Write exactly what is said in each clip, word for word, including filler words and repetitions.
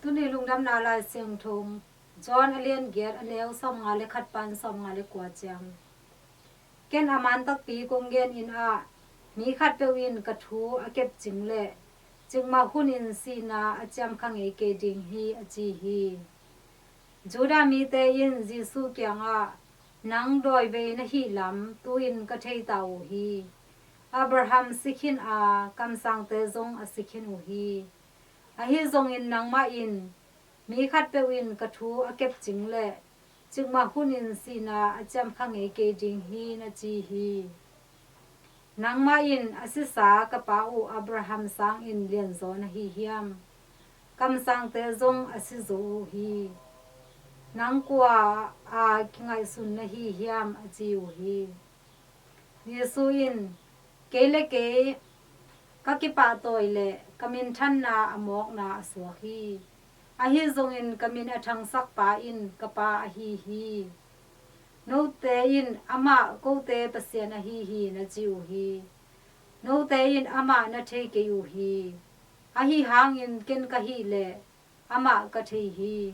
Tuni lungdamna Lai Siangtho, John a lian giat, a neu sawmnga le khat pan sawmnga le kua ciang. Ken a man takpi kong gen in ah, mi khatpeuh in ka thu a kepcing leh, cikmah hunin sihna a ciam kha ngei kei ding hi, a ci hi. Judah mite in Jesuh kiangah, nang dawivei na hih lam tu-in ka thei ta uh hi. Abraham si khin a, kamsangte zong a si khin uh hi. Ahi zongin nangmah in, mi khatpeuh in ka thu a kepcing leh, cikmah hunin sihna a ciam kha ngei kei ding hi, na ci hi. Nangmah in a sisa ka pa uh Abraham sangin lianzaw na hi hiam? Kamsangte zong a si zo uh hi. Nang kua a kingaihsun na hi hiam, a ci uh hi. Jesuh in, kei le kei ka kipahtawi leh ka minthanna a mawkna a suak hi. Ahi zongin ka min a thangsak pa in ka pa ahi hi. Note in amah kote Pasian ahi hi, na ci uh hi. Note in amah na thei kei uh hi. Ahi hangin ken ka hih leh amah ka thei hi.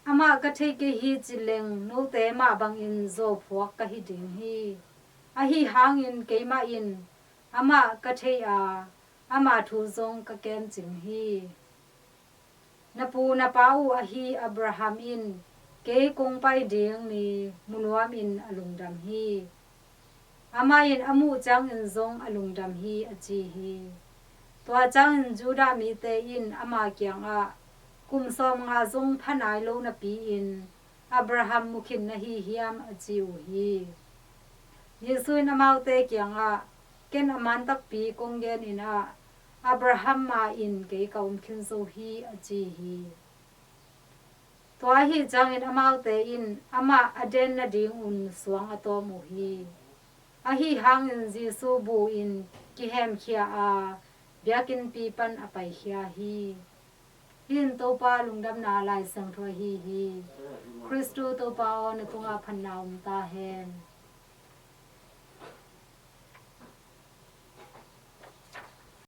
Amah ka thei kei hi ci leng note mah bangin zawphuak ka hi ding hi. Ahi hangin keimah in amah ka thei a, ama thu zong ka kemcing hi. Na pu na pa uh ahi Abraham in kei kong pai ding ni mu nuamin a lungdam hi. Amah in a muh ciangin zong a lungdam hi, a ci hi. Tua ciangin Judah mite in ama kiangah, kum sawmnga zong pha nai lo napi-in Abraham mu khin na hi hiam, a ci uh hi. Jesuh in amaute kiangah, ken a man takpi kong gen in ah, Abraham ma-in kei ka om khin zo hi, a ci hi. Tua ahih ciangin amaute in amah a den nadingun suang a tawm uh hi. Ahi hangin Jesuh bu-in kihemkhia a, biakinnpi pan a paikhia hi. Hih in Topa lungdamna Lai Siangtho ahi hi. Khristu Topa aw, na tungah phatna om ta hen.